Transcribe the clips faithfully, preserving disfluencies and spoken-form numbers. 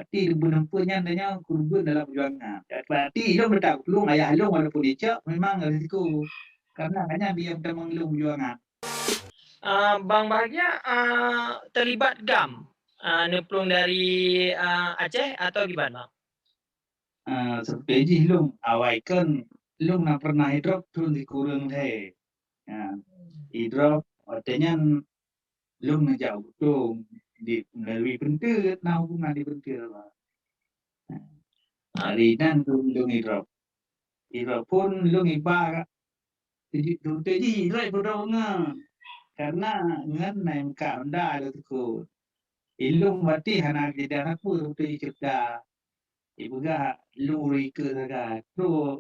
Berarti beuneupeue nyan tanyoe keureubeuen dalam peujuangan. Berarti ilôn meuta peulueng ayah ilôn walaupun icok memang risiko. Karena hanya dia meutamong ilôn peujuangan. Ah, Bang Bahagia, ah, terlibat GAM, ah, neuplueng dari, ah, Aceh atau kiban, Bang? Ah, seperti jih lôn, awai kon lôn na pernah idrop thon sikureueng lhèe. Ya, idrop watèe nyan lôn neujak u Butong di melalui peunteut, na hubungan di peunteut, Bang. Dari nan lôn, lôn idrop. Idrop phon lôn iba ka, teujeuet, teujeuet jih idrop peudoh ngon. Karena ngon na MK Honda lôn teukot. Ilôn batin hana jadi aneuk peue, teujeuet cebda. Ipeugah lôn ureueng ikeue sagai. Trok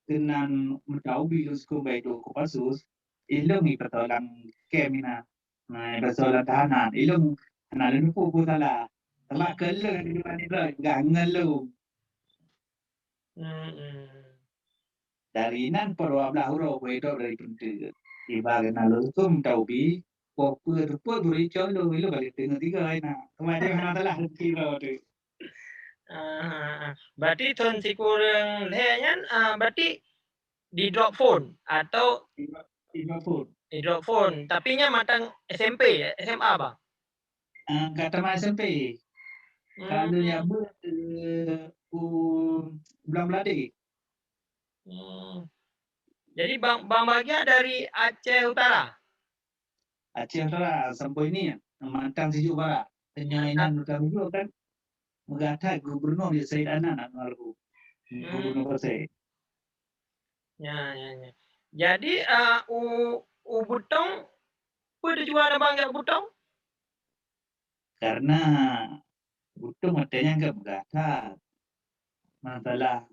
keunan meutaubi lôn sukon bai dua Kopassus, ilôn ipasoe lam kem inan. Nah, ipasoe lam tahanan. Ilôn hana lôn peubuet salah. Teuma keu lôn di depan droe, ipeugah ngon lôn. Hmm. Dari nan po dua blaih uroe idrop dari peunteut. Iba keunan lôn sukon meutaubi, po peue teupot bri cok lôn, ilôn balik teungoh tiga inan. Teuma dia hana salah kira tu. Ah, berarti thon sikureueng lhèe nyan, ah, berarti di drop phon atau Idrop, idrop phon. Di drop phon, tapi nyan mantong SMP, SMA, Bang? Ah, ka tamat SMP. Ka lheueh Hmm. nyabut, eh, u bulan Beuladi. Hmm. Jadi Bang, Bang Bahagia dari Aceh Utara? Aceh Utara sampoe ini, mantong sijuek barat. Teungoh inan mantong sijuek kan, meugah that gubernur ya Said Anan almarhum. Hmm. Gubernur Pasé. Ya, ya, ya. Jadi, eh, u, u Butong, peue tujuan abang jak u Butong? Karena Butong watèe nyan ka meugah that. Masalah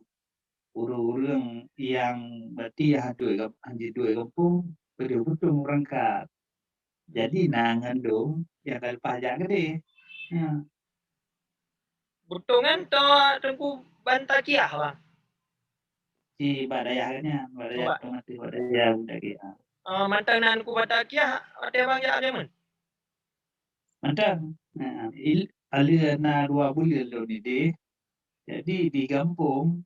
ureueng-ureueng nyang berarti hanjeuet gam-, hanjeuet duek gampông, peudeuh Butong beurangkat. Jadi na ngon lôn nyang ka leupah jak keudeh. Ya. Butong nyan toh Teungku Bantakiah, Bang? Di bak dayah nyan, bak dayah Bak. Teungku Bantakiah. Ah, mantong na Teungku Bantakiah watèe abang jak jameun? Mantong. Ha, il-, aleuh na dua buleuen lôn ideh. Jadi di gampông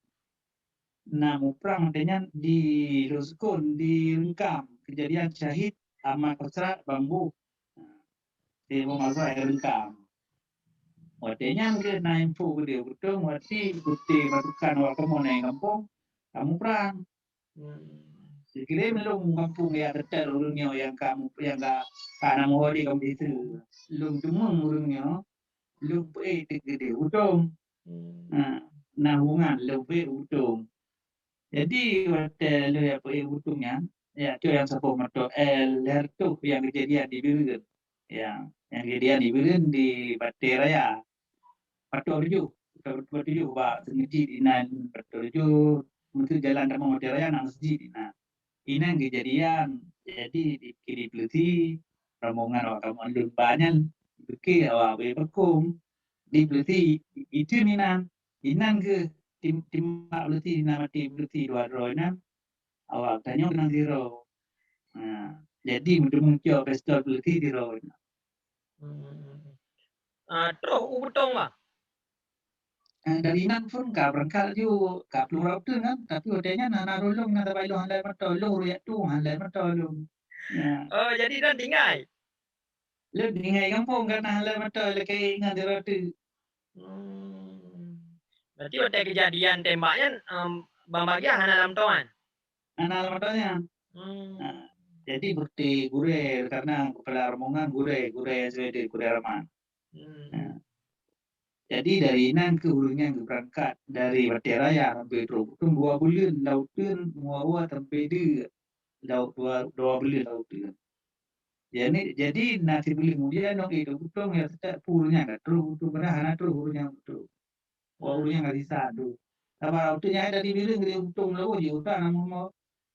na muprang watèe nyan di lôn sukon di Reungkam, kejadian syahid Ahmad Kosrat Bamboh. Di Bamboh Reungkam. Watèe nyan keuh na info keudeh Butong, watèe puteh pasukan awak kamoe na gampông, ka muprang. Hmm. Sikirém lôn gampông ya teutap ureueng nyoe nyang ka mu-, nyang ka, ka na muhodi kamoe situ. Lôn teumé ureueng nyoe, lôn peuék keudeh Butong. Hmm. Ha, na hubungan lôn peuék Butong. Jadi watèe lôn jak peuék Butong nyan, ya tu nyang saboh moto L lhèe reutôh nyang keujadian di Bireuen. Ya, nyang keujadian di Bireuen di Batèe Raya. Patok Tujoh, Patok Tujoh bak seumeujid inan Patok Tujoh, meuseu jalan tamong Batèe Raya na meusjid inan. Inan keujadian, jadi di, di Peuleusi, rombongan awak kamoe lôn ba nyan, pike awak beuet beukong di Peuleusi, itu inan. Inan keuh tim, tim bak Peuleusi, inan maté Peuleusi dua droe inan. Awak tanyoe keunong sidroe. Ha, jadi meuteumé cok pistol Peuleusi sidroe. Hmm. Ah, troh u Butong, Bang? Ah, dari inan phon ka beurangkat ju, ka plueng rot uteuen kan, tapi watèe nyan hana rot lôn, hana sabai lôn, hana lhèe moto, lôn rot jak tueng, hana lhèe moto lôn. Ya. Oh, jadi inan tinggai? Lôn tinggai gampông, ka hana lhèe moto, lôn keuh ngon sidroe teuk. Hmm. Berarti watèe keujadian tembak nyan, em, Bang Bagia hana lam moto nyan? Hana lam moto nyan. Hmm. Ha, jadi berarti gurèe, karena kepala rombongan gurèe, gurèe S W D, gurèe Rahman. Hmm. Ha. Jadi dari inan keuh ureueng nyan geubeurangkat dari Batèe Raya sampoe trok Butong dua buleuen lam uteuen, mua-ua sampoe deuek lam dua, dua buleuen lam uteuen. Jadi, jadi na sibuleuen kemudian lôn ék trok Butong, ya teutap ureueng nyan ka trok Butong, padahai hana trok ureueng nyan Butong. Wah, hmm, ureueng nyan ka sisat tu. Sabab uteuen nyan dari Bireuen keudeh Butong lôn jiôh that na moto.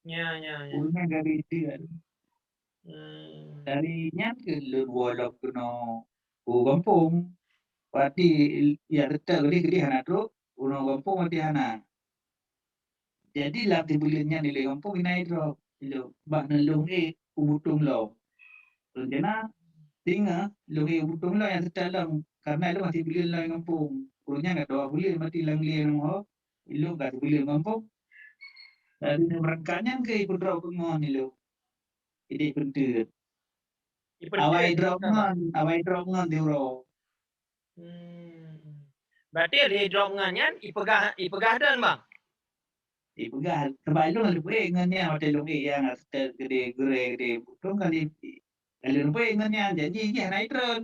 Ya, ya, ya. Ureueng nyan ka beda tu. Hmm. Dari nyan keuh lôn woe lom keunoe u gampông. Berarti ya teutap keudeh, keudeh hana trok, keunoe gampông berarti hana. Jadi lam sibuleuen nyan ilèe gampông inan idrop. Ilèe bak neulôn ék u Butong lom. Rencana singoh lôn ék u Butong lom nyang teutap lom. karena ilôn masih buleuen lam gampông. Ureueng nyan ka dua buleuen maté lam geulieng ho, ilôn ka sibuleuen gampông. Laju nyoe beurangkat nyan keuh ipeudrop keu ngon ilôn. Idéh peunteut. Ipeudrop. Awai drop ngon, awai drop ngon siuroe. Hmm. Berarti lheueh drop ngon nyan ipeugah, ipeugah droen, Bang? Ipeugah, sabab ilôn lôn peuék ngon nyan watèe lôn ék nyang seutôt keudéh, gurèe keudéh. Butông kali, kali lôn peuék ngon nyan, janji jih hana itreun.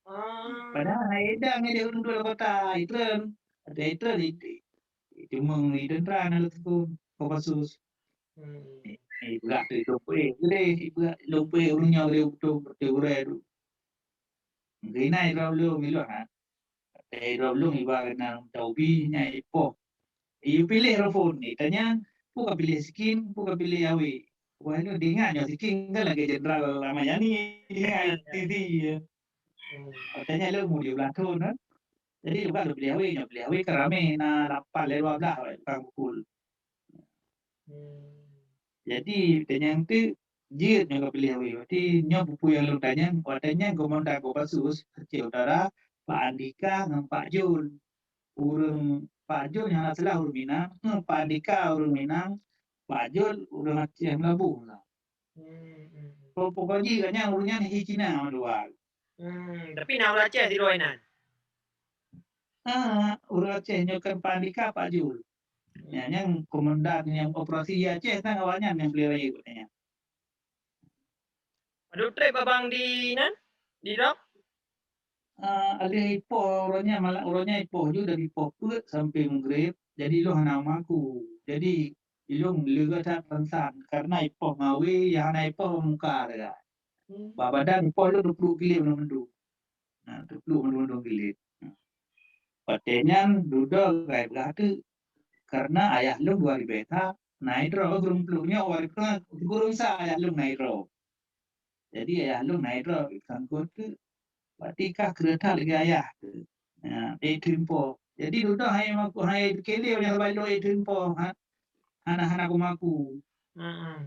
Ah. Padahai hana idang lé ureueng dua kota, itreun. Ada itreun, i-, i-, cuma itreun na lôn teupeu, Kopassus. Hmm. Eh, eh, ipeugah tu lôn peuék keudéh, ipeugah lôn peuék ureueng nyoe keudéh, butông, watèe gurèe tu. Mungkin na idrop lôn, ilôn ha. Watèe idrop lôn iba keunan taubi nyan ipoh. Iyue piléh rupun, itanyong, "Peue kapiléh Sikin, peue kapiléh Awe?" Wah, lôn ingat nyoe Sikin kan lagèe Jenderal Ahmad Yani, ingat T V, ya. Hmm. Watèe nyan lôn umur tujoh blah thôn kan. Jadi, lôn kan lôn piléh Awe, nyoe piléh Awe kan ramè, na lapan lé dua blah tukang pukul. Hmm. Jadi, tanyong teuk jeuet nyoe ka piléh Awe. Berarti nyoe peue-peue nyang lôn tanyong, watèe nyan komandan Kopassus Aceh Utara, Pak Andika ngon Pak Jul. Ureueng Pak Jul nyang hana salah ureueng Minang, ngon Pak Andika ureueng Minang, Pak Jul ureueng Aceh Meulaboh na. Hmm, hmm, hmm. Pokok jih ka nyan ureueng nyan hi Cina mandua. Hmm, tapi na ureueng Aceh sidroe inan. Ah, ureueng Aceh nyoe kan Pak Andika, Pak Jul. Nyan, nyang komandan nyang operasi di Aceh kan awaknyan nyang piléh Awe nyan. Padum trép abang di nan? Di drop? Ah, alèh ipoh uroe nyan, malam uroe nyan ipoh ju dari poh peuet sampai Maghrib. Jadi lôn hana meuaku. Jadi ilôn leuga that san-san karena ipoh mawe, nyang hana ipoh muka sagai. Hmm. Bak badan ipoh lôn dua puluh kilo mandum. Nah, dua puluh mandum-mandum kilo. Watèe nyan dudoe gai peugah teuk. Karena ayah lôn dua ribu eka, na droe gurèe plueng nyoe, dua ribu eka, gurèe sa ayah lôn na droe. Jadi ayah lôn na droe, sangkot teuk. Berarti ka kreueh that lagèe ayah teuk. Ya, eh, teurimpo. Jadi dudoe hai maku, hai keu lé nyang bak lôn eh teurimpo, ha. Hana, hana kumaku. Heeh.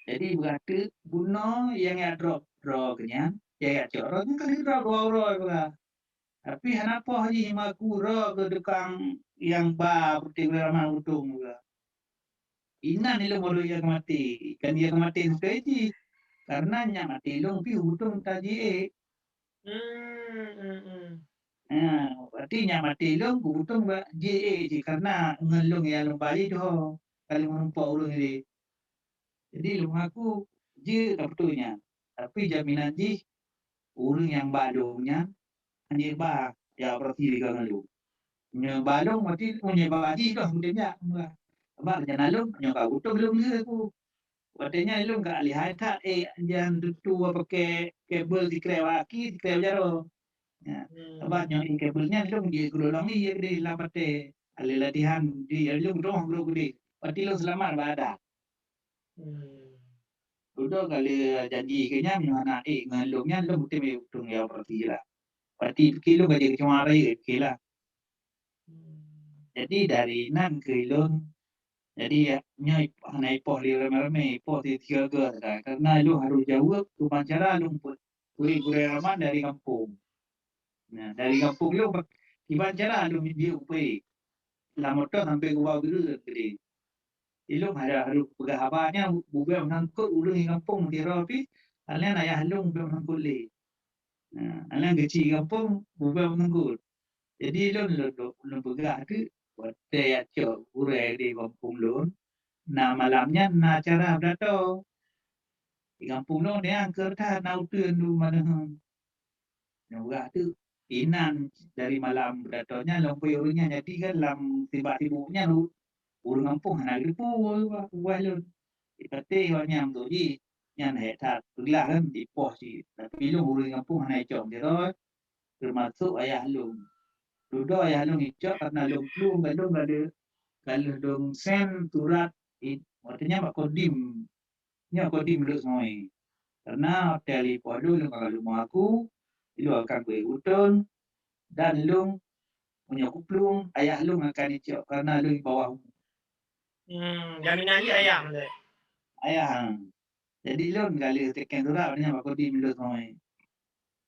Jadi peugah teuk bunoe nyang jak drop droe keu nyan, nyang jak cok droe nyan ka lheueh drop dua uroe peugah. Tapi hana poh jih maku droe keu tukang nyang ba peuting rama utông juga. Inan ilôn baru ia keumaté, kan ia keumaté seutôt jih. Karena nyak maté ilôn pih utông tajiék. Hmm, hmm, hmm. Ha, berarti nyak maté ilôn keu utông ba jiék jih karena ngon lôn nyang lôn ba jih doh. Ka lôn meurumpok ureueng jih. Jadi lôn maku jeuet ka beutôi nyan. Tapi jaminan jih ureueng nyang ba lôn nyan hana ba ya operasi lé ka ngon lôn. Nyoe ba lôn berarti meunyoe ba jih doh mungken nyak meulah. Sabab rencana lôn nyoe ka beutôi lôn lé aku. Watèe nyan lôn ka lihai that, eh, jan tutu pakai kabel sikrek bak aki, sikrek bak jaroe. Ya. Hmm. Sabab nyoe kabel nyan lôn di gulong lom ie di lam batèe. Alèh latihan di lôn droe guru gede. Berarti lôn seulamat bak adat. Hmm. Dudoe ka lheueh janji keu nyan, nyoe hana ék ngon lôn nyan, lôn meuteumé utông ya operasi lah. Berarti pike lôn ka jadi keucuma rayeuk pike lah. Hmm. Jadi dari nan keu ilôn, jadi ya, nyoe hana ipoh lé ramé-ramé, ipoh di tiga-tiga sagai. Karena ilôn harôh jaweueb kiban cara lôn peuék gurèe raman dari gampông. Nah, dari gampông lôn, kiban cara lôn jeuet peuék. Lam moto sampoe ubak geureuen keudéh. Ilôn harôh, harôh peugah haba nyan, bubé meusangkot ureueng di gampông sidroe pih, alèh ayah lôn bubé meusangkot lé. Nah, alèh geuchik gampông, bubé meusangkot. Jadi lôn, lôn, lôn, lôn peugah teuk, watèe jak cok gurèe di gampông lôn, na malam nyan na acara beudato. Di gampông lôn nyang keu that na uteuen dum maneuh. Nyoe peugah teuk, inan dari malam beudato nyan lôn peuék ureueng nyan, jadi kan lam sibak sibuk nyan u-, ureueng gampông hana geuteupeue ubak lôn. Ipatéh awaknyan tu jih, nyan hék that peuglah kan ipoh cit. Tapi lôn ureueng gampông hana icok sidroe. Teumasok ayah lôn. Dudoe ayah lôn icok karena lôn plueng, ka lôn ka lheueh, ka lheueh lôn sen surat i-, watèe nyan bak Kodim. Nyoe Kodim Lhokseumawe. Karena watèe lheueh ipoh lôn, lôn ka lheueh meuaku, lôn akan bri utôn, dan lôn meunyoe kuplueng, ayah lôn akan icok karena lôn di bawah umur. Hmm, jaminan jih ayah maksud. Ayah. Jadi lôn ka lheueh teken surat nyan bak Kodim Lhokseumawe.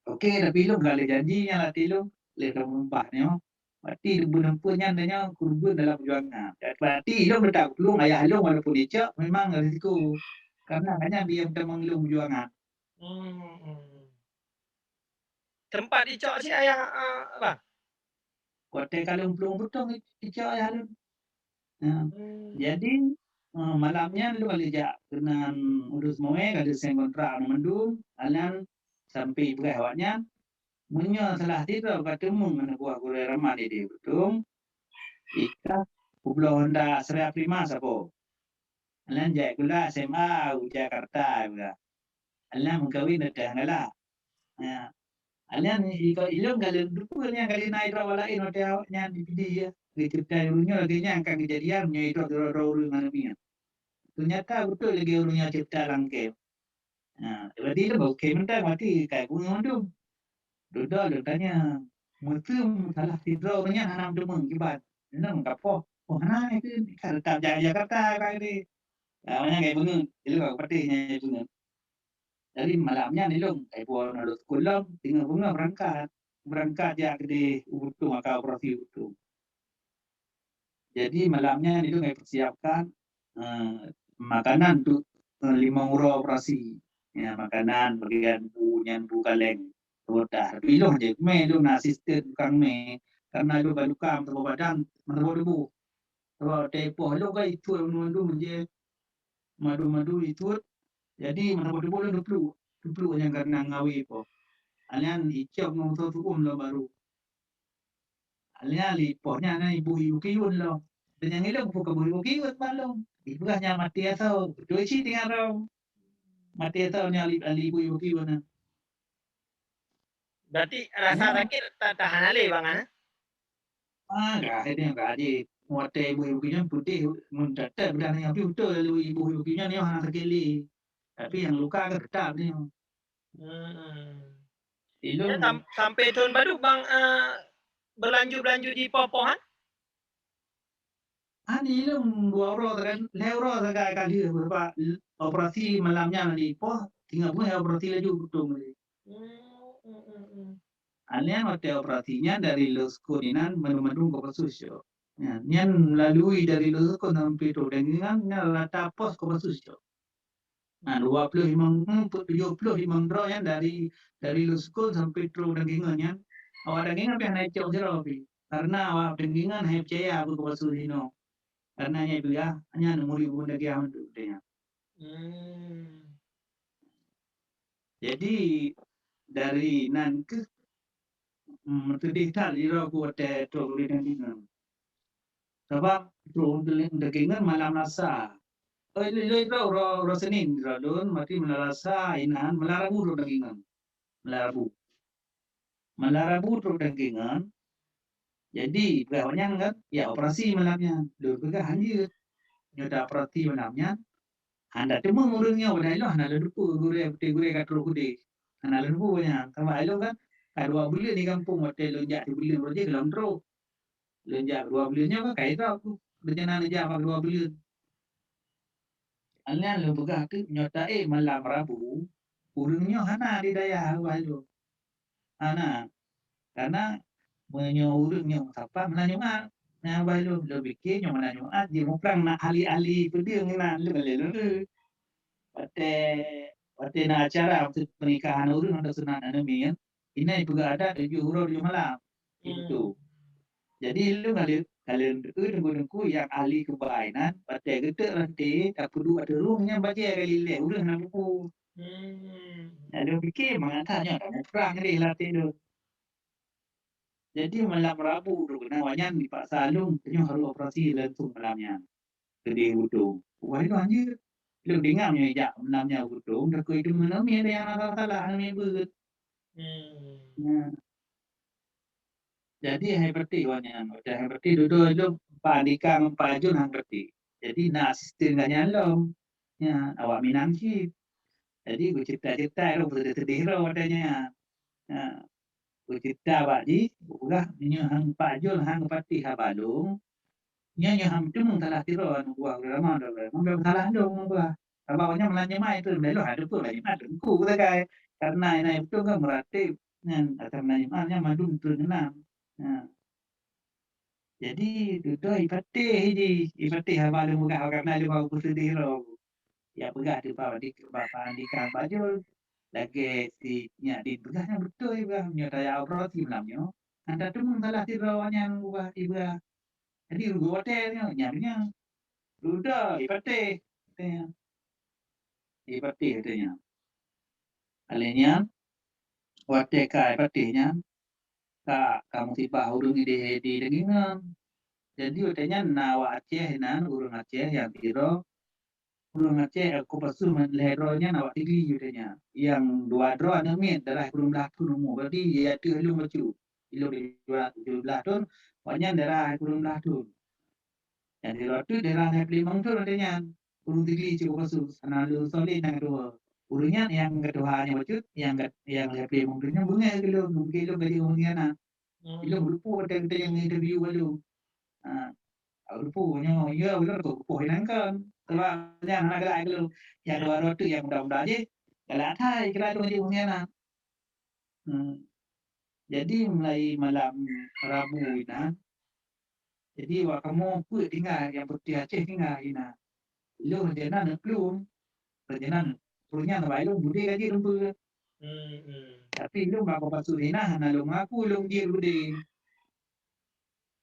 Oke, tapi ilôn ka lheueh janji nyan lat ilôn lheueh tahun empat nyoe. Berarti beuneupeue nyan tanyoe keureubeuen dalam peujuangan. Berarti ilôn teutap keuplueng ayah ilôn walaupun icok memang risiko. Karena banyak dia meutamong ilôn peujuangan. Hmm. Teumpat icok cit ayah, ah, bah? Watèe ka lôn plueng beutong icok ayah lôn. Nah, hmm, jadi, eh, malam nyan lôn ka lheueh jak keunan urus mawé, ka lheueh sign kontrak mandum, alan sampai peugah awaknyan, meunyoe salah sidroe ka teumeung aneuk buah gurèe raman idéh beutong, ikah peubloe honda Astra Prima saboh. Alan jak sikula S M A u Jakarta juga. Alan meukawen ateueh galak. Ya. Alan iko ilôn ka lheueh dupeue nyan ka lheueh na droe laén watèe awaknyan di Pidie ya. Geucebta ureueng nyoe lagèe nyan ka keujadian meunyoe idroe droe-droe ureueng aneuk miet. Teunyata beutôi lagèe ureueng nyang cebta lam kem. Ha, berarti ilôn bak kem mantong, berarti ka peungeut mandum. Dudoe lôn tanya, "Meuseu salah sidroe ureueng nyan hana meuteumé kiban?" Nyan ka poh, "Oh, hana, itu ka teutap jak Jakarta ka ini." Ha, manyang ka peungeut, ilôn ka patéh nyan peungeut. Jadi malam nyan ilôn ka ipoh na lôn seukol lom, teungoh beungoh beurangkat. Beurangkat jak keudeh u Butong, ka operasi u Butong. Jadi malam nyan ilôn ka peusiapkan, eh, makanan untuk, eh, limong uroe operasi. Ya, makanan bagian bu nyan, bu kaleng, wadah. Tapi ilôn je mé, ilôn na asisten tukang mé. Karena ilôn ka luka meusaboh badan, meusaboh tuboh. Sabab watèe ipoh ilôn ka ituek mandum je, madu-madu ituek. Jadi meusaboh tuboh ilôn teupluek, teupluek nyang karena ngawé ipoh. Nyan icok ngon musoh tuom lom baru. Alia li poh nyan na ibu-ibu kiyun lom. Dan nyang ilôn pun ka bu ibu kiyun bak lôn. Ipeugah nyan maté asoe. Beutôi cit tinggai droe. Maté asoe nyan li, li ibu-ibu kiyun nyan. Berarti rasa, hmm, sakit ta-, tahan lé, Bang, ah? Ah, ka, akhirnya ka aje. Watèe ibu-ibu kiyun putih, mun teutap beudah nyan putih, beutôi lalu ibu-ibu kiyun nyan hana sakit lé. Tapi nyang luka ka teutap nyan. Hmm. Ilôn, ya, sam-, sampai thôn padum Bang, eh, beulanjut-lanjut jipoh-poh, kan? Ani ilôn dua uroe sagai, lhèe uroe sagai ka lheueh, sabab operasi malam nyan jipoh, tinggai beungoh operasi laju beutong lé. Hmm, hmm, hmm, hmm. Aneuk watèe operasi nyan dari Lhoksukon inan mandum-mandum Kopassus cok. Nyan, nyan melalui dari Lhoksukon sampai trok Danggiengan, nyan rata pos Kopassus cok. Nah, dua puluh limong, hmm, tujuh puluh limong droe nyan dari, dari Lhoksukon sampai trok Danggiengan nyan. Awak Danggiengan pih hana icok sidroe pih. Karena awak Danggiengan hana peucaya peue Kopassus jinoe. Karena nyan ipeugah, nyan murit Gurèe Danggiengan untuk geutanyoe. Hmm. Jadi, dari nan keuh, hmm, meuteudeh that sidroe ku watèe trok Gurèe Danggiengan. Sabab trok Danggiengan malam Lasa. Oh, lé, lé, uroe, uroe Senin sidroe lôn, berarti malam Lasa, inan, malam Rabu trok Danggiengan. Malam Rabu. Malam Rabu trok Danggiengan. Jadi, peugah awak nyan kan, ya operasi malam nyan. Lôn peugah hanjeuet. Nyoe ta operasi malam nyan, hana teumé ureueng nyoe, padahai ilôn hana lôn teupeu gurèe, putéh gurèe ka trok keudeh. Hana lôn teupeu nyan. Sabab ilôn kan ka dua buleuen di gampông, watèe lôn jak sibuleuen, watèe jih lôn trok. Lôn jak dua buleuen nyoe kan ka idrop, rencana lôn jak bak dua buleuen. Nyan lôn peugah keuh nyoe taék malam Rabu, ureueng nyoe hana di dayah ubak lôn. Hana. Karena meunyoe ureueng nyoe sapat malam Jumat, nyan ubak lôn, lôn pike nyoe malam Jumat jimuprang na ahli-ahli peudeueng inan lôn lé lôn. Watèe, watèe na acara pernikahan ureueng atau sunat aneuk miet, inan ipeugah adat tujoh uroe tujoh malam. Itu. Jadi, lôn ka lheueh, ka lheueh teungku-teungku nyang ahli keubai nan, watèe geuteuk ranté, tapeuduek ateueh rueng nyan bajèe ka lilèe, ureueng hana buku. Hmm. Lalu pike, mangat that nyoe tamuprang deh lam até lôn. Jadi, malam Rabu tu keunan awak nyan dipaksa lôn, tanyoe harôh operasi langsung malam nyan. Keudeh Butong. Wah, itu hanjeuet. Lôn deungoe meunyoe jak malam nyan Butong, takot itu meunan miet nyang na salah-salah, na miet beuet. Hmm. Nah. Jadi, hai patéh awak nyan. Watèe hai patéh dudoe lôn, Pak Andika ngon Pak Jun hai patéh. Jadi, na asisten gobnyan lom. Nyan, awak Minang cit. Jadi, geucebta-cebta lom, sedih-sedih lom watèe nyan. Nah, geucebta bak jih, geupeugah, meunyoe han Pak Jun han geupatéh haba lôn, nyoe, nyoe han meuteumé salah sidroe aneuk buah ulama, ulama, ulama, salah lôn, ulama. Sabab awak nyan meulan nyemai tu, lôn hana teupeu lôn nyemai teungku sagai. Karena inan Butong kan meuratéb Nyan, asai meunan Jumat nyan mandum treun keunan. Ha. Jadi, dudoe ipatéh jih, ipatéh haba lôn peugah, karna lôn hana peuseudeh droe. Yak peugah di Pak Dik-, Pak Andika Bajul, lagèe si nyak di peugah nyan beutôi peugah, nyoe taya operasi malam nyoe. Hana teumé salah sidroe awaknyan ubah ipeugah. Jadi, rugoe watèe nyoe, nyan, nyan. Dudoe ipatéh, watèe nyan. Ipatéh watèe nyan. Alèh nyan, watèe ka ipatéh nyan, ka, ka musibah ureueng di, di Dagingon. Jadi, watèe nyan na awak Aceh inan, ureueng Aceh nyang sidroe, ureueng Aceh, eh, Kopassus lhèe droe nyan awak Sigli watèe nyan. Nyang dua droe aneuk miet, darah kureueng blah thon umu. Berarti di ateueh lôn bacut. Ilôn tujoh blah thon, awak nyan darah kureueng blah thon. Nyang sidroe teuk darah lhèe plôh limong thon watèe nyan. Ureueng Sigli cit Kopassus, hana lôn soleh nyang keudua. Ureueng nyan nyang keudua nyan bacut, nyang ke-, nyang lhèe plôh limong thon nyan beungèh keu lôn, geupike lôn ka jeuet ureueng nyan na. Hmm. Ilôn geupeu watèe geutanyoe interview bak lôn. Ha. Geupeu nyoe, ya, ulôn geupeu inan kon. Sabab nyan hana galak keu lôn. Nyang dua droe teuk nyang muda-muda jih, galak that kira lôn jeuet ureueng nyan na. Hmm. Jadi, mulai malam Rabu inan, jadi awak kamoe peuet tinggai, nyang putih Aceh tinggai inan. Lôn rencana neuk plueng, rencana neuk plueng nyan bak lôn budé ka jeuet rumpie. Hmm, hmm. Tapi lôn bak Kopassus inan hana lôn mengaku lôn jeuet budé.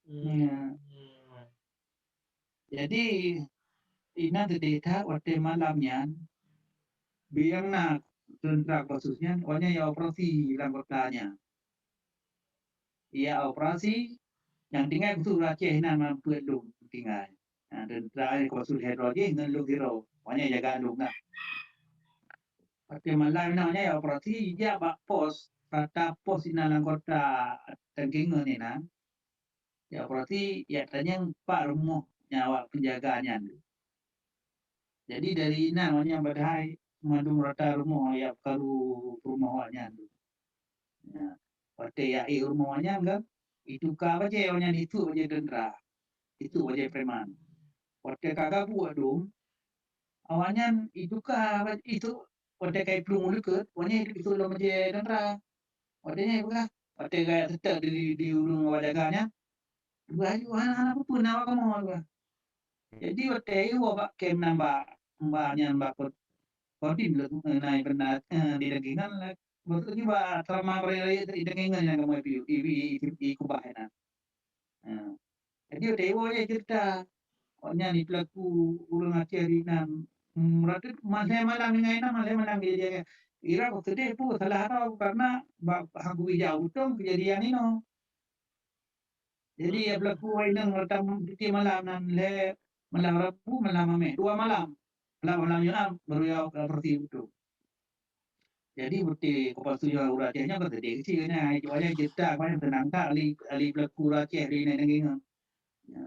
Hmm. Ya. Hmm. Jadi, inan teudeh that watèe malam nyan, bak nyang na teuntra Kopassus nyan, awak nyan ya operasi lam kota nyan. Ya operasi, nyang tinggai khusos ureueng Aceh inan man peuet lôn tinggai. Nah, teuntra Kopassus lhèe droe jih ngon lôn sidroe, awak nyan jaga lôn na. Watèe malam nyan awak nyan ya operasi, jak bak pos, rata pos inan lam kota Tangkengon inan. Ya, berarti yak tanyong pat rumoh nyang awak penjaga nyan. Jadi, dari inan awak nyan padahai mandum rata rumoh yak karu rumoh awak nyan. Ya. Watèe yak ék rumoh awak nyan kan, ituka bajèe awak nyan, ituek bajèe teuntra, ituek bajèe preman. Watèe ka gabuk dum, awak nyan ituka ba-, ituek watèe ka iplueng u likot, awak nyan ituek lom bajèe teuntra. Watèe nyan ipeugah, watèe gaya seutôt di, di, di ureueng awak jaga nyan, ipeugah, "Ayu, hana, hana peue-peue na awak kamoe," ipeugah. Jadi, watèe iwoe bak kem nyan bak, bak nyan bak Kod-, Kodim lé, eh, na ipeuna, eh, di Dagingon lé. Maksud jih bak asrama barèe-barèe di Dagingon nyan kamoe ipiôh, i, i, i, i, ikubah inan. Ha. Jadi, watèe iwoe jih ceurita, awak nyan ipeulaku ureueng Aceh di inan. Hmm, berarti malam-malam ingat inan, malam-malam kejadian. Ira peuseudeh pun salah droe karena ba-, han geubri jak u Butong kejadian inoe. Jadi, ya, peulaku awak inong datang tiep malam nan lhèe malam Rabu, malam Hamèh, dua malam. Malam, malam Jumat baru ya operasi u Butong. Jadi, bukti Kopassus nyoe ureueng Aceh nyoe kan seudeh keuchik nyan, itu aja cerita banyak tenang tak ahli, ahli pelaku ureueng Aceh di Dagingon. Ya.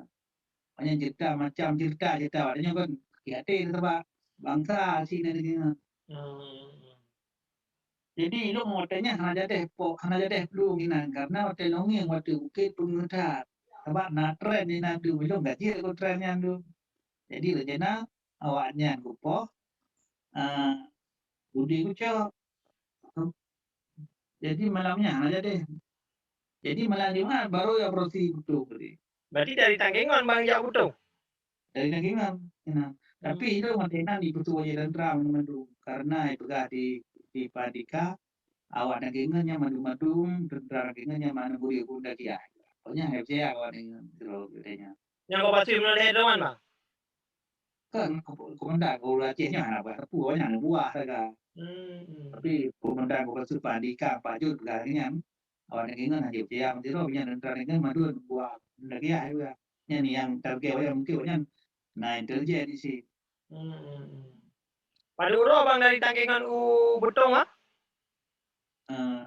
Banyak cerita, macam cerita, cerita awak nyoe kan sakét até sabab bansa si Dagingon. Hmm. Jadi, ilôn watèe nyan hana jadeh po-, hana jadeh plueng inan, karena watèe lôn ngieng watèe bukét peungeuh that. Sabab na tren inan tu, ilôn ka jeuet keu tren nyan tu. Jadi, rencana awak nyan kupoh, ah, budi kucok. Jadi, malam nyan hana jadeh. Jadi, malam Jumat baru ya operasi beutôi tadi. Berarti dari Tanggengon bang jak Butong? Dari Tanggengon, inan. Tapi, hmm, ilôn watèe nyan ipeutuwoe lé tentara mandum. Karena ipeugah di, di Pak Andika, awak Tanggengon nyan mandum-mandum, tentara Tanggengon nyan mandum buri pun dah kiah. Pokoknya, saya percaya awak Tanggengon, terus katanya. Nyang kau pasti menulis doang, bang? Kan, ko-, komandan Kapolda Aceh nyan hana buah teupeu, awak nyan buah saga. Hmm, hmm. Tapi komandan Kopassus Pak Andika, Pak Jul peugah lagèe nyan, awak Tanggengon hana jipercaya, meusidroe nyan tentara Tanggengon mandum buah lagèe nyan juga. Nyan nyang target awak nyan, mungkin awak nyan na intelijen di si. Hmm, hmm, hmm. Padum uroe bang dari Tanggengon u Butong, ah? Eh,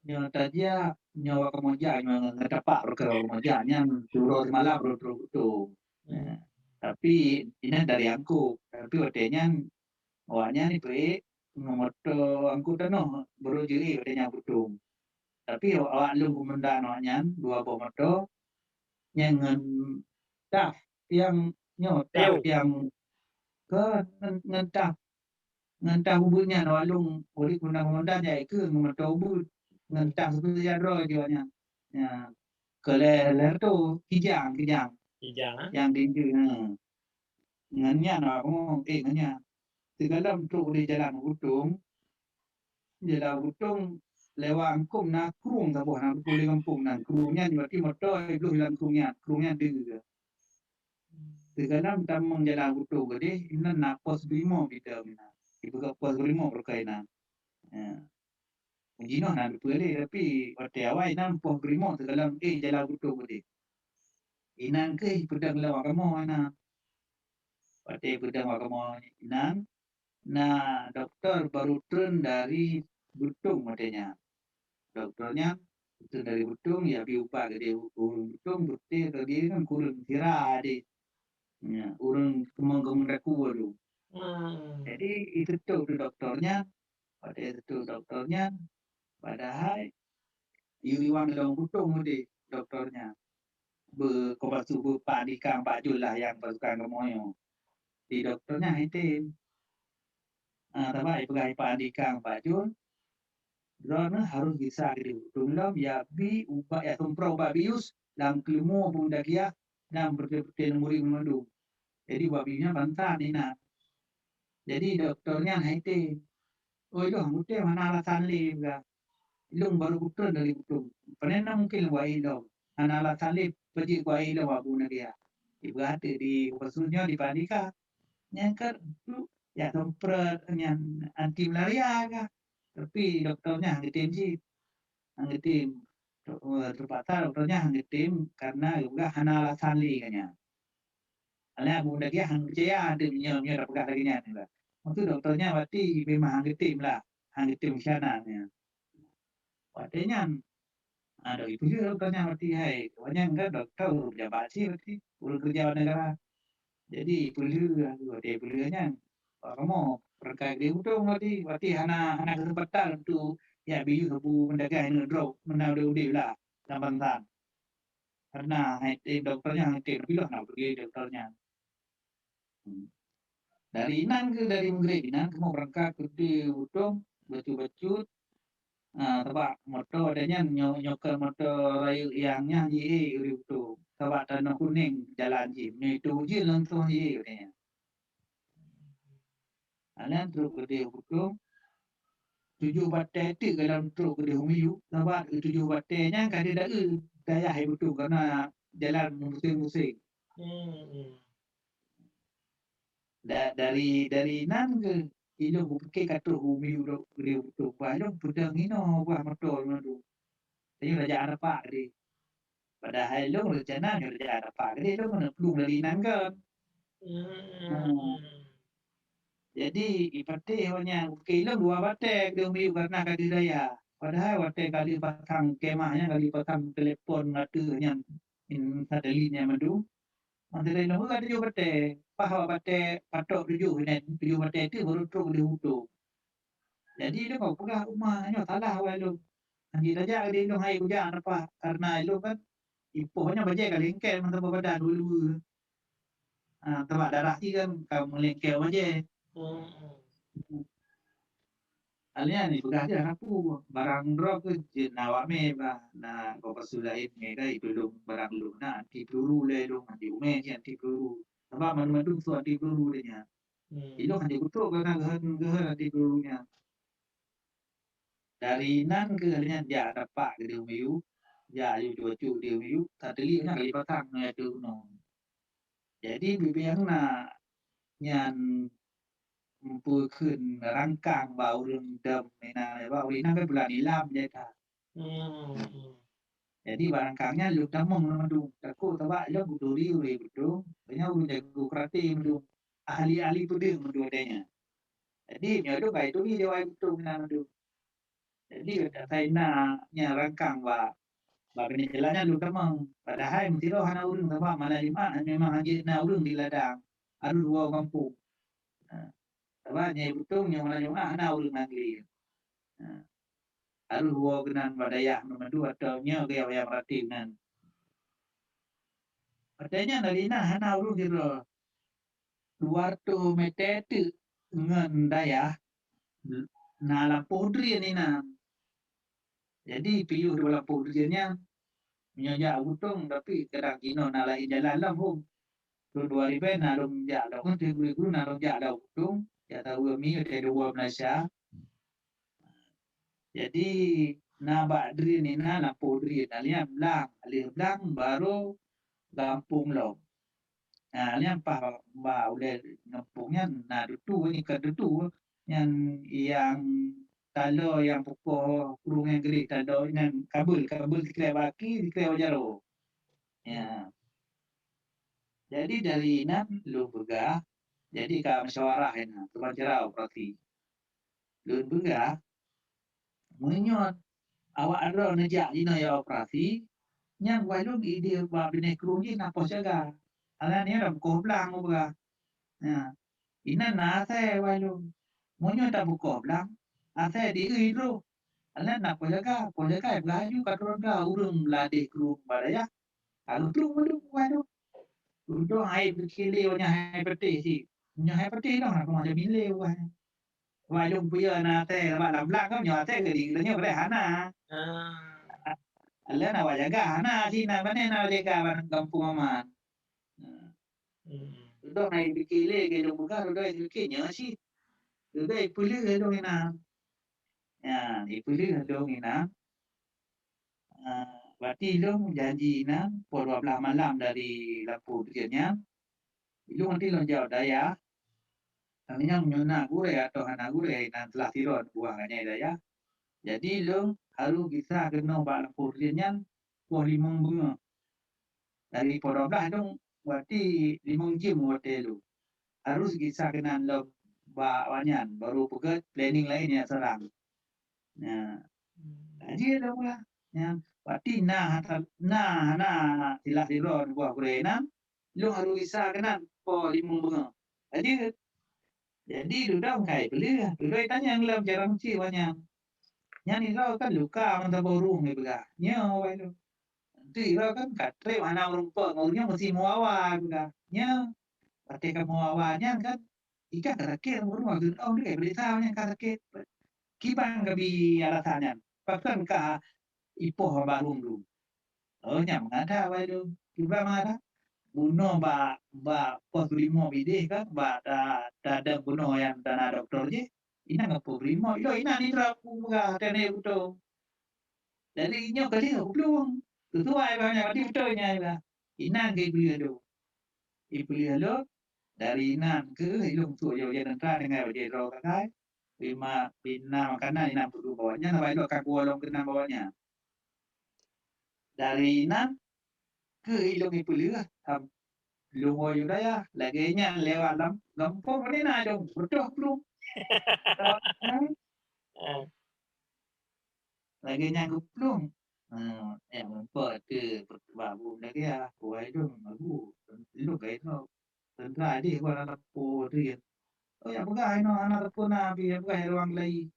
nyoe tajak, nyoe kamoe jak, nyoe ngon tapak rot kamoe jak, nyan siuroe simalam rot-rot Butong. Hmm. Eh, tapi inan dari Angkop, tapi watèe nyan awak nyan ipeuék ngon moto angkut tanoh, baru jeuet watèe nyan Butong. Tapi awak, awak lôn komandan awak nyan, dua boh moto, nyan ngon taf nyang nyoe, taf nyang ke ngon, ngon taf, ngon taf ubeut nyan, awak lôn ureueng komandan-komandan jak ikeu ngon moto ubeut. ngon tang seutia droe jiwat nyan. Ya. Keu lhèe, lhèe reutôh, kijang, kijang. Kijang, ha? Nyang tinju, ha. Ngon nyan awak kamoe, eh, ngon nyan. Sigohlom trok di jalan Butong, jalan Butong, lewat Angkôm na krueng saboh, na beutôi lé gampông na. Krueng nyan berarti moto bloh lam krueng nyan, krueng nyan deuh. Sigohlom tamong jalan Butong keudeh, inan na pos brimob di dalam inan. Ipeugah pos brimob rukoi inan. Ya. Jinoe na teupeue lé, tapi watèe awai inan pos brimob sigohlom, eh, jalan Butong keudeh. Inan keuh ipeudong lom awak kamoe inan. Watèe ipeudong awak kamoe inan, na dokto baru treun dari Butong watèe nyan. Dokto nyan treun dari Butong, ya, bi ubat keudeh ureueng Butong, beutôi keudeh kan kureueng sira deh. Ya, ureueng keumong-keumong daku tu. Hmm. Jadi, iteutôp lé dokto nyan, watèe iteutôp dokto nyan, padahai yue iwang lom Butong udeh dokto nyan. Beu, keu pasu beu Pak Andika Pak Jul lah nyang pasukan kamoe nyoe. Di dokto nyan item. Ah, sabab ipeugah Pak Andika Pak Jul, droeneuh harôh gisa keudeh Butong lom, ya bi ubat, ya seumeuprat ubat bius lam keuleumo peumuda giah dan peureute-peureute murit meunurot. Jadi, ubat bius nyan bansa inan. Jadi, dokto nyan hai tem. "Oi, lôn han kutem, hana alasan lé," peugah. "Lôn baru kutreun dari Butong. Pane na mungken lôn baék lom. Hana alasan lé, peujeuet kubaék lom Abu Nadia." Ipeugah teuk di upasu nyoe di Pak Andika. Nyan kan tu, ya, seumeuprat nyan anti malaria kah. Tapi dokto nyan han geutem cit. Han geutem. Ter-, terpaksa dokto nyan han geutem karena geupeugah hana alasan lé kah nyan. Alah, Abu Nadia han peucaya teuk nyoe, nyoe tapeugah lagèe nyan lah. Maksud dokto nyan berarti memang han geutem lah, han geutem keusanan nyan. Watèe nyan, ah, dok ipeulheueh dokto nyan berarti hai. Awak nyan kan dokto ureueng pejabat cit berarti, ureueng keureuja negara. Jadi, ipeulheueh, watèe ipeulheueh nyan, awak kamoe rangkai keudeh Butong berarti, berarti hana, hana keuseumpatan untuk jak biyeu bu meudagah nyoe droe meunan udeb-udeb lah lam bansa. Karena hai tem dokto nyan, hai tem piloh na peugah dokto nyan. Hmm. Dari inan keuh, dari Meugréb inan kamoe beurangkat keudeh Butong, bacut-bacut, ah, sabab moto watèe nyan nyo-, nyoe keuh moto rayeuk nyang nyan jiék ureueng Butong. Sabab tanoh kunéng jalan jih, meunyoe itu ujeuen langsong jiék watèe nyan. Aneuk trok keudeh Butong, tujoh batèe teuk gohlom trok keudeh u miyueb, sabab tujoh batèe nyan ka deuh dayah i Butong, karena jalan meupuseng-puseng. Hmm, hmm. Da-, dari, dari nan geuh ilôn kupike ka trok u miyueb keudeh Butong, bah lôn peudong inoe buah moto lôn tu. Tanyoe raja Arafah keudeh. Padahai lôn reuncana nyoe raja Arafah keudeh lôn keuneuk plueng dari nan kon. Hmm. Jadi, ipatéh awak nyan, oke, lôn dua batèe keudeh u miyueb karena ka deuh dayah. Padahai watèe ka lheueh pasang kemah nyan, ka lheueh pasang telepon ateueh nyan, in, satelit nyan mandum. Masa lôn ka tujoh batèe, paih awak batèe patok tujoh nyan, tujoh batèe teuk baru trok keudeh Butong. Jadi, lôn ka peugah u ma, nyoe salah awai lôn. Hanjeuet tajak keudeh lôn, hai kujak Arafah, karena lôn kan ipoh nyan bajèe ka lengket mantong bak badan dua-dua. Ah, teuma darah jih kan ka meulengket bajèe. Hmm. Akhirnya ni peugah dia aku, barang droe keuh jeuet na awak mé bah, na bak pasu laén mé ka itulông barang lôn na anti peluru lé lôn, anti umé jih anti peluru. Sabab mandum-mandum su anti peluru dia nyan. Hmm. Ilôn hana kutrok keunan geuhon, geuhon anti peluru nyan. Dari nan keuh nyan jak tapak keudeh u miyueb, jak aju cucu keudeh u miyueb, satelit nyan ka lheueh pasang ngon ateueh gunong. Jadi, bibieng na nyan meupeukheun rangkang bak ureueng dam inan, bak ureueng inan kan bulan ilam jai that. Hmm. Jadi, bak rangkang nyan lôn tamong lôn mandum. Takot sabab lôn kuturi ureueng Butong, banyak ureueng jago karate mandum. Ahli-ahli peudeueng mandum watèe nyan. Jadi, nyoe lôn ka ituri di awai Butong inan mandum. Jadi, asai na nyan rangkang bak, bak keuneuk jalan nyan lôn tamong. Padahai meusidroe hana ureueng sabab malam Jumat memang hanjeuet na ureueng di ladang. Harôh woe gampông. Ha. Sabab nyan Butong nyoe malam Jumat hana ureueng nanggroe. Ha. Harôh woe keunan bak dayah Meumandua atau nyoe gaya wayang meuratéb nan. Watèe nyan dari na hana ureueng sidroe. Dua reutôh mètè teuk ngon dayah na lampôh drien inan. Jadi piôh dua lampôh drien nyan, meunyoe jak Butong, tapi kadang jinoe na laén jalan lom hom. Thôn dua ribèe na lôn jak lom, thôn seribu na lôn jak lom Butong, jak saweue mi watèe dua Malaysia. Jadi na bak drien inan lampôh drien, alèh nyan blang, alèh blang barô gampông lom. Nah, nyan paih bak ulèe gampông nyan na dutu, nyan ka dutu, nyan nyang taloe nyang peukoh krueng nyang gleh taloe nyan kabel, kabel sikrek bak aki, sikrek bak jaroe. Ya. Jadi dari inan lôn peugah, jadi ka musyawarah inan, teuma cara operasi. Lôn peugah, meunyoe awak droe neujak jinoe ya operasi, nyan walong idéh bak binéh krueng jih na pos jaga. Alah nyan lam koh blang peugah. Ya. Inan na asèe walong. Meunyoe tabeukoh blang, asèe di eu droe. Alah na pos jaga, pos jaga peugah laju ka droe-droe ureueng ladeh krueng bak dayah. Ka geutrok mandum walong. Udong hai peucilé nyan hai peutéh cit. Nyoe hai peutéh dong na teuma jamin lé ubah nyan. Wai lôn peue na asèe bak lam blang kan nyoe asèe geutanyoe beureh hana. Ah. Lheuh na awak jaga hana sinan, pane na awak jaga bak gampông aman. Hmm. Dudoe na ipike lé keu lôn peugah, dudoe ipike nyoe cit. Dudoe ipeuleueh lôn inan. Ya, ipeuleueh lôn inan. Ah, berarti lôn janji inan poh dua blaih malam dari lampôh drien nyan. Ilôn watèe lôn jak u dayah, tanyoe meunyoe na gurèe atawa hana gurèe, inan teulah sidroe buah ngon nyan i dayah. Jadi lôn harôh gisa keunoe bak lampôh drien nyan poh limong beungoh. Dari poh dua blaih lôn watèe limong jeuem watèe lôn. Harôh gisa keunan lom bak awak nyan, barô peugöt planning laén nyang seurang. Nah, laju lôn peugah. Nyan, watèe na hana, na hana teulah sidroe buah gurèe inan, lôn harôh gisa keunan poh limong beungoh. Laju. Jadi dudoe ka ipeuleueh, dudoe itanyong lom cara meucit awak nyan. Nyan sidroe kan luka meusaboh rhueng ipeugah. Nyoe awak lôn. Nanti sidroe kan ka trép hana ureueng peuet, ureueng nyan meusti meuawa ipeugah. Nyoe watèe ka meuawa nyan kan, i kah ka sakét, ureueng nyan geunong deh, peuriksa nyan ka sakét. Kiban ka bi alasan nyan. Pakon ka ipoh bak rhueng dum. Oh, nyan meuadak awai lôn. Kiban meuadak? Bunoe bak, bak pos limong idéh kan, bak ta-, tadong bunoe nyang tana dokto jih. Inan geupeurimong. Ilôn inan nidra kupeugah, teuh nyoe beutôi. Jadi nyoe ka lheueh kuplueng. Sisuai bak nyan, berarti beutôi nyan lah. Inan keuh ipeuleueh lôn. Ipeuleueh lôn, dari inan keuh ilôn sôk jak ujeuen teuntara deungon bajèe droe sagai. Bina, bina makanan inan peudum bak awak nyan, sabab ilôn ka kuwoe lom keunan bak awak nyan. Dari inan keuh ilôn ipeuleueh, lôn woe u dayah. Lagèe nyan lewat lam gampông, pane na ilôn beutôi plueng. Lagèe nyan geuplueng. Hmm, eh, meupat keu bak bu lagèe ah, kuwai dong lagu. Ilôn ka inoe. Teuntara deh gua lam po tu ya. Oh, ya peugah inoe hana teupeu na, pi ya peugah ruang lai.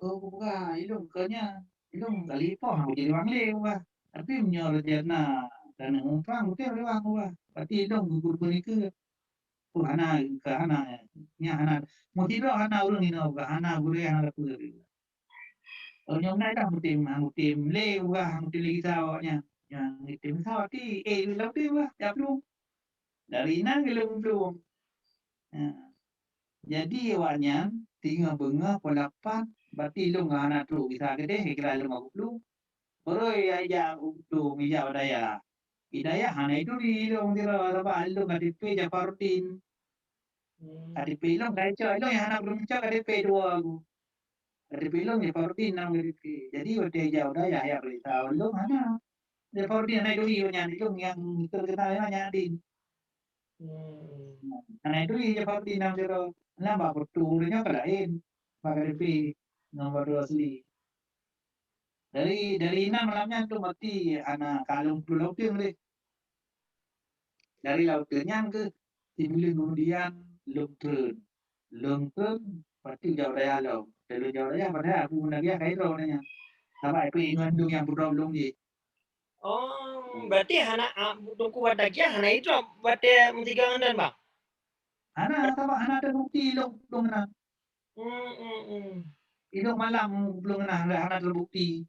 Oh, kupeugah ilôn ka nyan. Ilôn kali poh aku jadi ruang lé kupeugah. Tapi meunyoe rencana taneuh mumpang, beutôi ruang kupeugah. Berarti ilôn gugur peunikeu. Oh, hana, ka hana, nya hana. Meusidroe hana ureueng inoe kupeugah, hana gurèe, hana teupeu. Oh, nyoe meunan dah mutim, ha, mutim lé urah, mutim lé gisa awaknyan. Nyang mutim gisa awak ti, eh, lom ti urah, jak plueng. Dari inan keu lôn plueng. Ha. Jadi awaknyan, singoh beungoh pukon lapan, berarti lôn ka hana trok gisa keudeh, kira lôn ka geuplueng. Baru ya, ya, untuk ija dayah. Di dayah hana ituri lôn sidroe, sabab lôn K T P Jafaruddin. Hmm. K T P lôn ka icok, lôn nyang hana lôn cok K T P dua aku. K T P lôn Jafaruddin nam K T P. Jadi watèe ija dayah ya berita lôn hana. Jafaruddin hana ituri nyan, lôn nyang terkenal nyan Din. Hmm. Hana ituri Jafaruddin nam sidroe. Nyan bak foto nyoe ka laén. Bak K T P ngon baru asli. Dari, dari inan malam nyan tu mati hana ka lôn plueng Lauteng deh. Dari Lauteng nyan keuh sibuleuen keumudian lôn treun. Lôn treun, pasti jak dayah lom. Lôn jak dayah padahai aku meunagih ka droe nyan. Sabab aku ingat dong nyang pudok lôn jih. Oh, berarti hana, ah, Teungku Batagia hana idrop watèe meusigoe ngon Don, Bang? Hana, sabab hana teubukti lôn, lôn meunan. Hmm, hmm, hmm. Ilok malam belum kena, hana terbukti.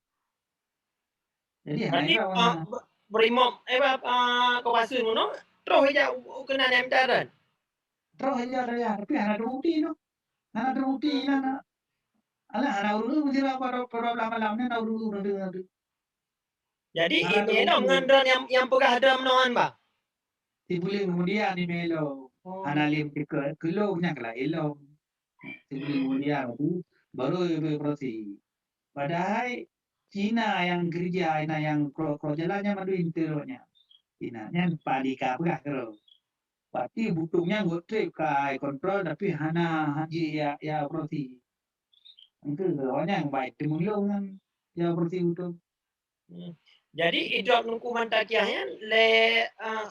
Jadi, hana Jadi, ira ah, mana. Be-, Brimob, eh, ba-, ah, Kopassus meunoe, troh ija u-, u keunan nyang mita ran? Troh ija ran, tapi hana terbukti tu. Hana terbukti, hana, hana. Alah, hana ureueng sira pada, pada malam ni, hana ureueng deungoe tu. Jadi, hana ime lom terbukti. Ngon droe nyang, nyang peugah droe meunoe, Bang? Sibuleuen kemudian ime lom. Oh. Hana lé meucukot keulok nyang keulah ilom. Sibuleuen kemudian tu, baru ibe operasi. Padahai Cina nyang keureuja, Cina nyang kro-kro jalan nyan mandum intel awak nyan. Cina nyan padika peugah keudroe. Pasti butong nyan gok trép ka kontrol tapi hana jih ya, ya operasi. Engke awak nyan baik teumulông nyan ya operasi butong. Hmm. Jadi idrop Teungku Mantakiah nyan lé, eh,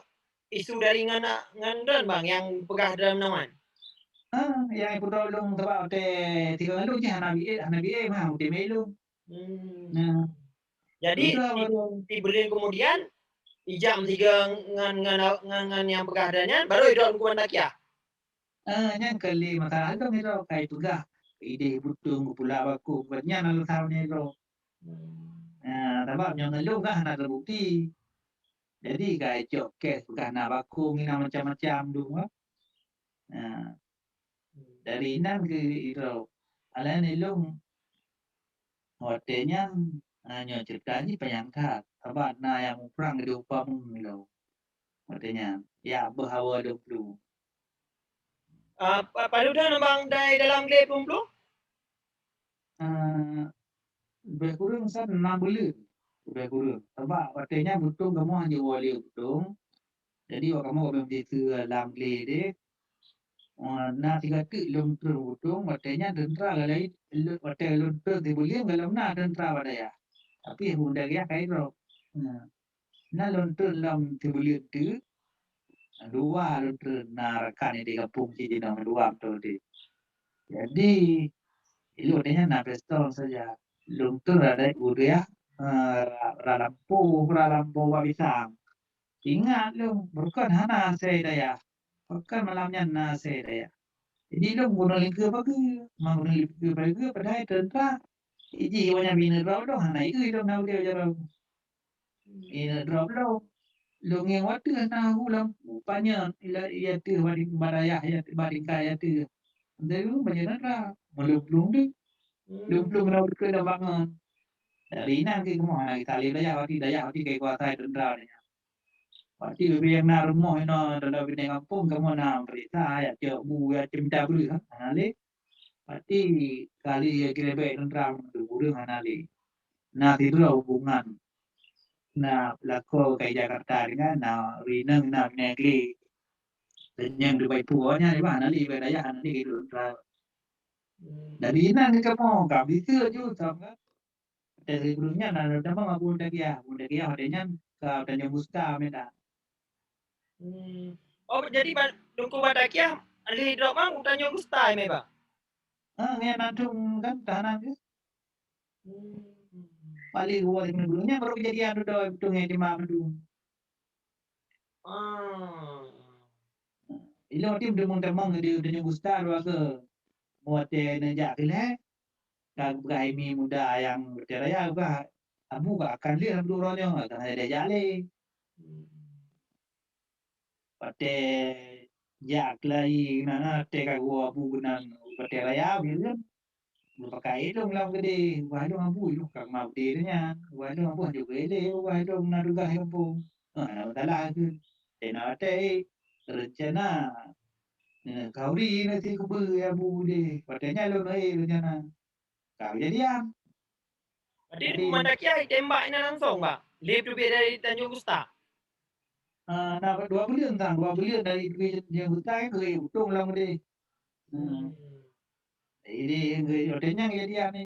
isu dari ngon, ngon droen, Bang, nyang peugah droen meunoe? Ah, nyang ipeudrop lôn sabab watèe tiga lôn jih hana biet, hana biet mah, udép mé lôn. Hmm. Nah. Jadi, udah si-, baru sibuleuen kemudian, ijak meusigoe ngon, ngon, ngon, ngon nyang peugah droen nyan, baru idrop Teungku Mantakiah? Eh, nyan keuh lé masalah lôn idrop, kai peugah idéh butong, pula bakong, bukan nyan alasan lôn idrop. Hmm. Eh, sabab nyoe ngon lôn kan hana terbukti. Jadi, kai cok kes peugah na bakong, na macam-macam dum, kan. Nah, dari inan keuh idrop. Alah nyan lôn, watèe nyan, ah, nyoe ceurita jih panyang that. Sabab na nyang muprang di upama lôn. Watèe nyan, ya beuh hawa lôn plueng. Ah, pa-, padub that Bang dai dalam glé plueng-plueng? Ah, leubeh kureueng san nam buleuen. Leubeh kureueng. Sabab watèe nyan butong kamoe hana jiwoe lé butong. Jadi, awak kamoe ka meusiseue lam glé deh. Ah, na sigoe teuk lôn treun butong, watèe nyan teuntra lalai, lôn, watèe lôn treun sibuleuen gohlom na teuntra bak dayah. Tapi, bak dayah ka idrop. Nah. Na lôn treun lam sibuleuen teuk, dua lôn treun, na rakan di gampông cit jinoe dua meuteudeh. Jadi, ilôn nyan na pistol saja. Lôn treun rada ureueng, eh, ra-, ra lampôh, ra lampôh bak pisang. Ingat lôn, beureukan hana asèe dayah. Beureukan malam nyan na asèe dayah. Jadi, lôn guna lingkeu pageue, ma guna lingkeu pageue, padahai teuntra. Iji awak nyan bina droe lôn, hana ié lôn na udép jaroe. Ina drop lom. Lôn ngieng watèe na hu lam panyöt, ila, iya teuh bak dayah, iya teuh bak tingkai, iya teuh. Entah lu, macam mana? Meuleuplung tu. Hmm. Leuplung na beutôi dah bangun. Dari inan keuh kamoe hana geusaleb dayah, watèe dayah, watèe kai kuasa teuntra dayah. Watèe leubeh nyang na rumoh inoe dalam binéh gampông, kamoe na peurintah, ya cok bu, ya cemita breuh, ha, hana lé. Pati kali geubek neutral ngon ureueng hana lé. Na sidroe hubungan. Na lakoe kai Jakarta dengan na rineng na Negeri. Tanyong Dubai Pua nyan di mana lé ibarat dayah hana lé hidup neutral. Hmm. Dari inan ke kamoe ka bisa ju sama. Dari guru nyan na tamong Abu Dagiah. Abu Dagiah ada nyan ka Tanjung Gusta meda. Hmm. Oh, jadi ba-, Teungku Batakiah lheuh drop bang, u Tanjong Gusta mé, Bang? Ah, ngieng na dum kan tahanan tu. Hmm. Paling awai ngon guru nyan baru kejadian tu dah beutôi ngieng di Mak Mandum. Ah. Ilôn tim deungon tamong di Tanjong Gusta dua ke. Watèe neujak keuh lé, ka geupeugah imi muda nyang watèe raya geupeugah, "Abu ka akan lheueh lam duek uroe nyoe, ka hana jak lé." Watèe jak lagi na, na watèe ka geuwoe abu keunan watèe raya, bileueng geupakai ilôn lam keudè. Wah, ilôn abu, ilôn ka keumah keudè nyan. Wah, ilôn abu hanjeuet lé, wah, ilôn na tugaih gampông. Ah, hana masalah keuh. Watèe na watèe, reuncana, eh, khauri na si keubeu abu deh. Watèe nyan lôn, eh, reuncana. Ka kejadian. Berarti jadi, Teungku Batakiah ditembak inan langsung, Bang? Lé teubiet dari Tanjung Gusta? Ah, na dua buleuen tan, dua buleuen dari teubiet Tanjung Gusta kan, keu utông lam keudè. Hmm. Hmm. Jadi, watèe nyan kejadian ni.